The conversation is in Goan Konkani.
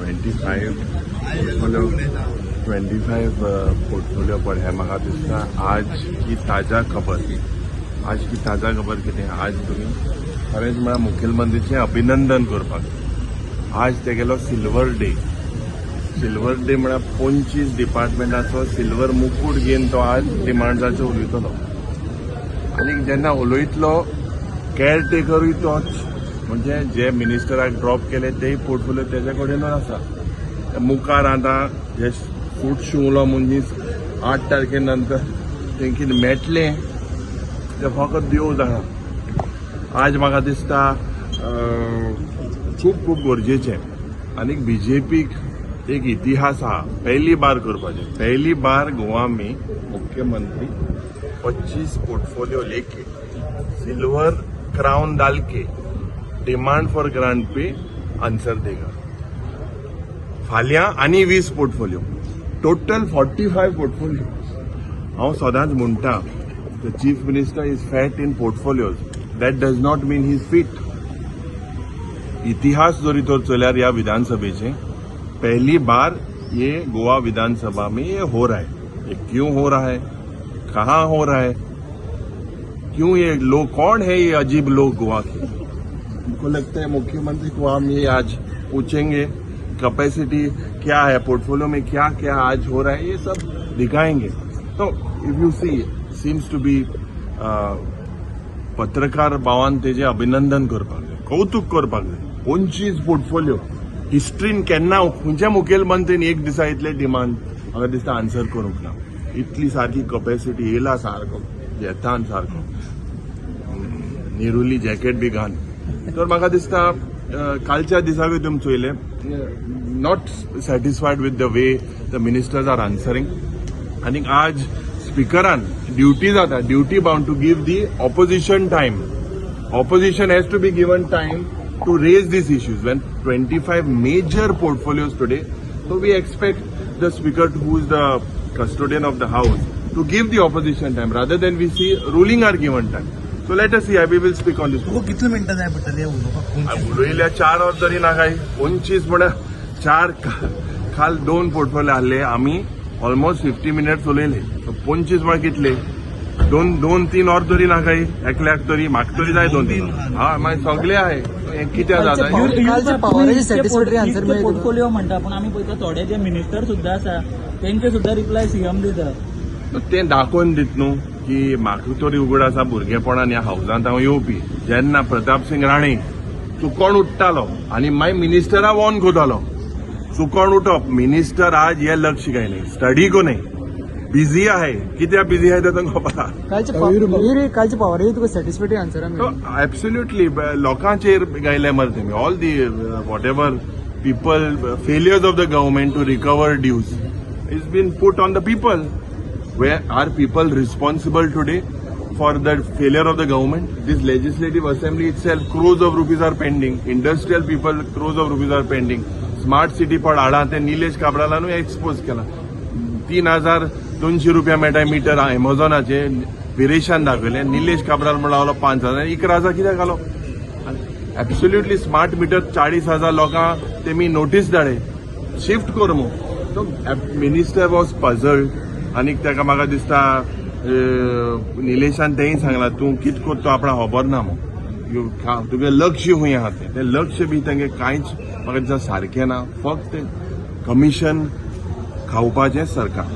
25 portfolio, 25 portfolio पण हे म्हाका दिसता आज ही ताजा खबर. आज ही ताजा खबर कितें? आज तुमी खरेंच म्हळ्यार मुखेलमंत्रीचें अभिनंदन करपाक जाय. आज तेगेलो सिल्वर डे. सिल्वर डे म्हळ्यार 25 डिपार्टमेंटाचो सिल्वर मुकूट घेवन तो आज डिमांड्साचेर उलयतलो. आनी जेन्ना उलयतलो, केअरटेकरूय तोच, म्हणजे जे मिनिस्टराक ड्रॉप केले तेय पोर्टफोलिओ तेज्या कडेनूच आसा. मुखार आतां हे सूट शिंवलो मनीस 8 तारखे नंतर तें कितें मेळटलें तें फकत देव जाणा. आज म्हाका दिसता खूब खूब गरजेचें आनी बीजेपीक एक इतिहास आहा पहली बार करपाचें. पहली बार गोवा में मुख्यमंत्री 25 पोर्टफोलियो लेके, सिल्वर क्राउन डाल K demand for grant pay answer देगा. फाल्यां आनी 20 पोर्टफोलिओ, टोटल 45 पोर्टफोलिओ. हांव सदांच म्हणटा, the chief minister is fat in portfolios, that does not mean he is fit. इतिहास जरी तर चल्यार ह्या विधानसभेचे, पहली बार ये गोवा विधानसभा में ये हो रहा है. ये क्यों हो रहा है? कहाँ हो रहा है? क्यों? ये लोग कौन है, ये अजीब लोग गोवा के? हमको लगता है मुख्यमंत्री को हम ये आज पूछेंगे, कैपेसिटी क्या है, पोर्टफोलियो में क्या क्या आज हो रहा है, ये सब दिखाएंगे. तो if you see, seems to be पत्रकार भावान तेजे अभिनंदन करपाक जाय, कौतुक करपाक जाय. 25 पोर्टफोलिओ हिस्ट्रीन केन्ना खंयच्या मुखेलमंत्रीन एक दिसा इतले डिमांड म्हाका दिसता आन्सर करूंक ना. इतली सारकी कपॅसिटी येयला, सारको येतान सारको नेरुली जॅकेट बी घाल. तर म्हाका दिसता कालच्या दिसाकूय तुमी चोयले, not satisfied with the way the ministers are answering. आनी आज स्पिकरान ड्युटी जाता, duty bound to give the opposition time. Opposition has to be given time to raise these issues. When 25 major portfolios today, so we expect the speaker, who is the custodian of the house, to give the opposition time rather than we see ruling are given time. So let us see, we will speak on this. तुका कितले मिनटां जाय पडटले उलोवपाक? उलयल्या 4 वर तरी ना काय. 25 म्हळ्यार चार, काल दोन पोर्टफोलिओ आहले, आमी ऑलमोस्ट 50 मिनिट्स उलयले. 25 म्हळ्यार कितले? दोन दोन तीन वर तरी ना काय एकल्याक तरी, म्हाका तरी जाय दोन तीन. हा, मागीर सगळे आहे, हें कित्याक जाता? कालचे पवाराचे satisfactory answer मेळ्ळे तुका? पोर्टफोलिओ म्हणटा, पूण आमी पळयता थोडे जे मिनिस्टर सुद्दां आसा, तेंचे सुद्दां रिप्लाय सीएम दिता. तें दाखोवन दित न्हू की म्हाका तरी उगड आसा, भुरगेपणान ह्या हावजांत हांव येवपी. जेन्ना प्रताप सिंग राणे चुकोन उठतालो आनी मागीर मिनिस्टरा वॉर्न करतालो, चुकोन उठप मिनिस्टर आज हे लक्ष काय नाही, स्टडी को नाही, बिझी आहे. कित्याक बिझी आहे तें तांकां खबर आहा. कालचे पवाराचे तुका सॅटिस्फॅक्टरी आन्सर मेळ्ळे? ऍब्सोल्युटली. लोकांचेर गायले मरे तेमी. All the whatever people, failures of the government to recover dues is been put on the people. Where are people responsible today for the failure of the government? This legislative assembly itself, crores of rupees are pending. Industrial people, crores of rupees are pending. Smart city पण हाडा, ते निलेश काब्रालानूय एक्सपोज केला. 3200 रुपया मेळटा मिटर एमेझॉनाचे, विरेशान दाखयले. निलेश काब्राल म्हण लागलो 5000, 11,000 कित्याक घालो? ऍब्सोल्युटली. स्मार्ट मिटर 40,000 लोकांक तेमी नोटीस धाडे, शिफ्ट कर मू. तो मिनिस्टर वॉज पझल्ड. आनीक ताका म्हाका दिसता निलेशान तेंय सांगलां, तूं कित करता आपणाक खबर ना मू, तुगे लक्ष खंय आहा तें. तें लक्ष बी तेंगे कांयच म्हाका दिसता सारकें ना. फक्त कमिशन खावपाचें सरकार.